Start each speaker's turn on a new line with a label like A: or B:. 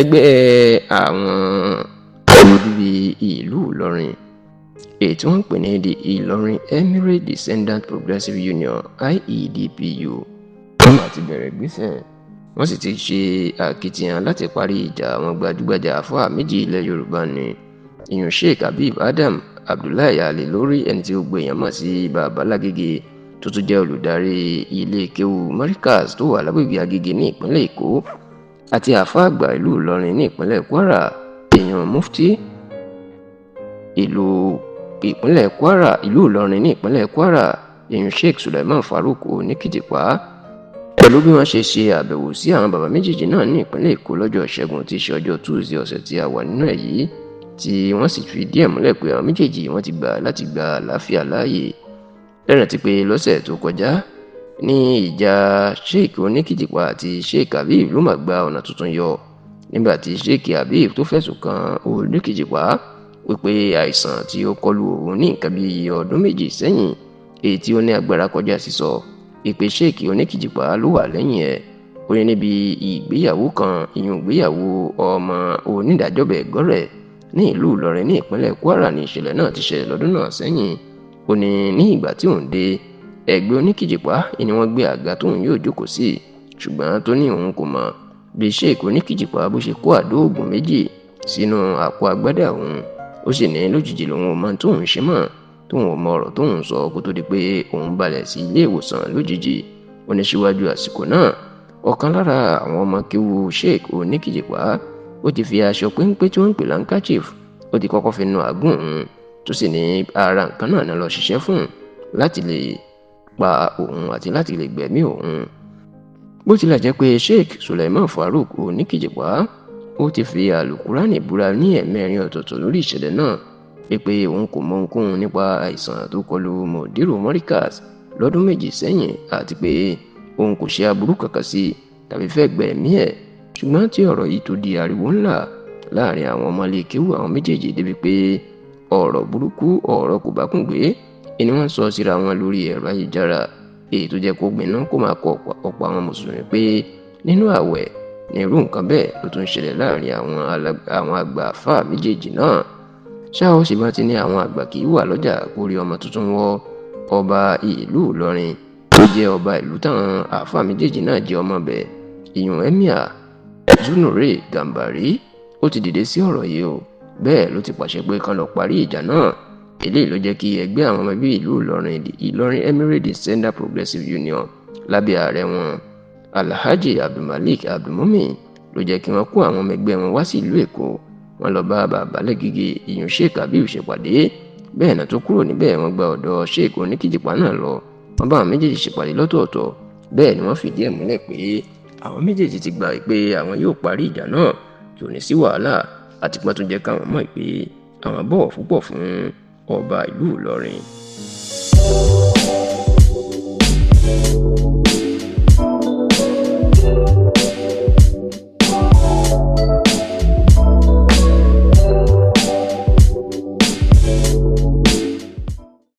A: Ẹgbẹ́ àwọn ọmọ bíbí ìlú Ìlọrin, èyí tí wọ́n ń pè ní The Ìlọrin Emirate Descendant Progressive Union, IEDPU, wọ́n máa ti bẹ̀rẹ̀ ìgbésẹ̀, wọ́n sì ti ṣe akitiyan láti parí ìjà àwọn gbajúgbajà àfáà méjì ilẹ̀ Yorùbá ní ìyún Sheikh Habib Adam Abdullahi Al-Ilory, ẹni tí gbogbo èèyàn mọ̀ sí Bàbá Lágége, tó tún jẹ́ olùdarí ilé kéwú Markaz tó wà lágbègbè Agége ní ìpínlẹ̀ Èkó, àti àáfàá àgbà ìlú Ìlọrin ní ìpínlẹ̀ Kwara, èèyàn mufti ìlú ìpínlẹ̀ Kwara, ìlú Ìlọrin ní ìpínlẹ̀ Kwara, èèyàn Sheikh Suleiman Farouk Oníkìjìpá. Pẹ̀lú bí wọ́n ṣe ṣe àbẹ̀wò sí àwọn bàbá méjèèjì náà ní ìpínlẹ̀ Èkó lọ́jọ́ Ìṣẹ́gun tí í ṣe ọjọ́ Tuesday ọ̀sẹ̀ tí a wà nínú ẹ̀ yìí, tí wọ́n sì fi díẹ̀ múlẹ̀ pé àwọn méjèèjì wọ́n ti gbà láti gba àlàáfíà láàyè. Lẹ́rìn tí pé lọ́sẹ̀ tó kọjá ní ìjà Sheikh Oníkìjìpá àti Sheikh Habib ló máa gba ọ̀nà tuntun yọ, nígbà tí Sheikh Habib tó fẹ̀sùn kan Oníkìjìpá wípé àìsàn tí ó kọlù òun ní nǹkan bíi ọdún 2 sẹ́yìn, èyí tí ó ní agbára kọjá sísọ, ìpè Sheikh Oníkìjìpá ló wà lẹ́yìn ẹ̀. Ó ní níbi ìgbéyàwó kan, ìyún ìgbéyàwó ọmọ onídàájọ́bẹ̀ gọ́rẹ̀ ní ìlú Ìlọrin ní ìpínlẹ̀ Kwara ní ìṣẹ̀lẹ̀ náà ti ṣẹlẹ̀ lọ́dún náà sẹ́yìn. Ó ní ní ìgbà tí òun dé ẹgbẹ́ Oníkìjìpá ni wọ́n gbé àga tóun yóò jókòó sí, ṣùgbọ́n tó ní òun kò mọ̀ bí Sheikh Oníkìjìpá bó ṣe kó àdó oògùn 2 sínú àpò agbádá òun. Ó sì ní lójijì lòun ò mọ tóun ṣe mọ́, tóun ò mọ ọ̀rọ̀ tóun sọ kó tó di pé òun balẹ̀ sí ilé ìwòsàn lójijì. Ó ní síwájú àsìkò náà, ọ̀kan lára àwọn ọmọ kéwu Sheikh Oníkìjìpá ó ti fi aṣọ péńpé tí wọ́n ń pè láńkàchìf ó ti kọ́kọ́ fi nu àágùn òun, tó sì ní ara nǹkan náà ní lọ ṣiṣẹ́ fún láti lè pa òun àti láti lè gbẹ̀mí òun. Bó tilẹ̀ jẹ́ pé Sheikh Suleiman Farouk Oníkìjìpá ó ti fi àlùkùránì búra ní 4 ọ̀tọ̀ọ̀tọ̀ lórí ìṣẹ̀lẹ̀ náà pé òun kò mọ ohunkóhun nípa àìsàn tó kọlù Mọ̀dírù Markaz lọ́dún 2 sẹ́yìn, àti pé òun kò ṣe aburú kankan sí tàbí fẹ́ gbẹ̀mí ẹ̀. Ṣùgbọ́n tí ọ̀rọ̀ yìí tó di ariwo ńlá láàrin àwọn ọmọlé kéwú àwọn méjèèjì, débi pé ọ̀rọ̀ burúkú, ọ̀rọ̀ kò bá kùn gbé ni wọ́n sọ síra wọn lórí ẹ̀rọ ayélujára, èyí tó jẹ́ kó gbiná kó máa kọ ọ̀pọ̀ àwọn mùsùlùmí pé nínú ààwẹ̀ ní irú nǹkan bẹ́ẹ̀ ló tún ṣẹlẹ̀ láàrin àwọn àgbà àfáà méjèèjì náà. Ṣá ó sì bá ti ní àwọn àgbà kì í wà lọ́jà kórí ọmọ tuntun wọ́. Ọba ìlú Ìlọrin tó jẹ́ ọba ìlú táwọn àfáà méjèèjì náà jẹ́ ọmọ bẹ̀, ìyún Emir Zunure Gambari, ó ti dìde sí ọ̀rọ̀ yìí o. Bẹ́ẹ̀ ló ti pàṣẹ pé kán lọ parí ìjà náà. Eléyìí ló jẹ́ kí ẹgbẹ́ àwọn ọmọ bíi ìlú Ìlọrin, Ìlọrin Emirate Descendant Progressive Union, lábẹ́ ààrẹ wọn Alhaji Abdulmalik Abdulmumin, ló jẹ́ kí wọ́n kó àwọn ọmọ ẹgbẹ́ wọn wá sí ìlú Èkó. Wọ́n lọ bá Bàbá Lágége ìyún Sheikh Habib ṣèpàdé. Bẹ́ẹ̀ náà tó kúrò níbẹ̀, wọ́n gba ọ̀dọ̀ Sheikh Oníkìjìpá náà lọ. Wọ́n bá àwọn méjèèjì ṣèpàdé lọ́tọ̀ọ̀tọ̀. Bẹ́ẹ̀ ni wọ́n fìdí ẹ̀ múlẹ̀ pé àwọn méjèèjì ti gbà pé àwọn yóò parí ìjà náà, kí ò ní sí wàhálà, àti pọ́n tó jẹ́ káwọn mọ̀ pé àwọn bọ̀wọ̀ púpọ̀ fún ọba ìlú Ìlọrin.